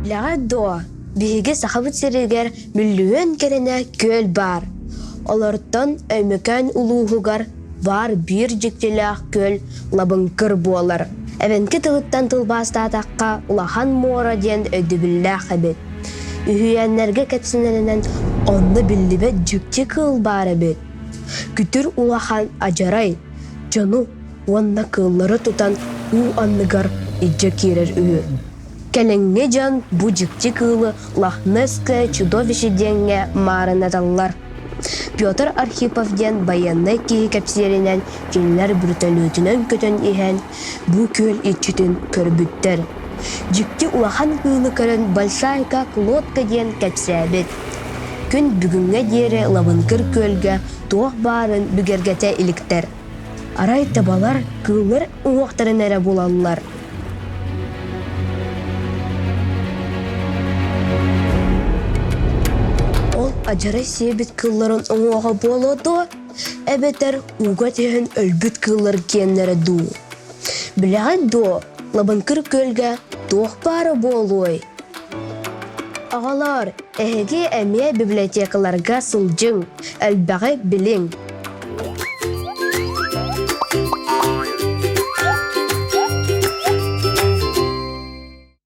Билэҕит дуо, биһиги Сахабыт сиригэр мөлүйүөн кэриҥэ күөл баар. Олортон Өймөкөөн улууһугар баар биир дьиктилээх күөл Лабыҥкыр буолар. Эбэҥки тылыттан тылбаастаатахха улахан муора диэн өйдөбүллээх эбит. Үһүйээннэргэ кэпсэнэринэн онно биллибэт дьикти кыыл баар эбит. Күтүр улахан адьарай, дьону уонна кыыллары тутан уу анныгар илдьэ киирэр үһү. Кэлиҥҥи дьон бу дьикти кыылы Лохнесское чудовище диэҥҥэ маарынаталлар. Петр Архипов диэн байыаннай киһи кэпсииринэн кинилэр бөртөлүөтүнэн көтөн иһэн бу күөл иччитин көрбүттэр. Дьикти улахан кыылы көрөн «Большая как лодка» диэн кэпсээбит. Күн бүгүҥҥэ диэри Лабыҥкыр күөлгэ туох баарын бигэргэтэ иликтэр. Арай табалар кыыллар уҥуохтарын эрэ булаллар. Ол адьарай сиэбит кыылларын уҥуоҕа буолуо дуо, эбэтэр ууга түһэн өлбүт кыыллар киэннэрэ дуу? Билэҕит дуо, Лабыҥкыр күөлгэ туох баара буолуой? Оҕолоор, эһиги эмиэ библиотекаларга сылдьыҥ, элбэҕи билиҥ.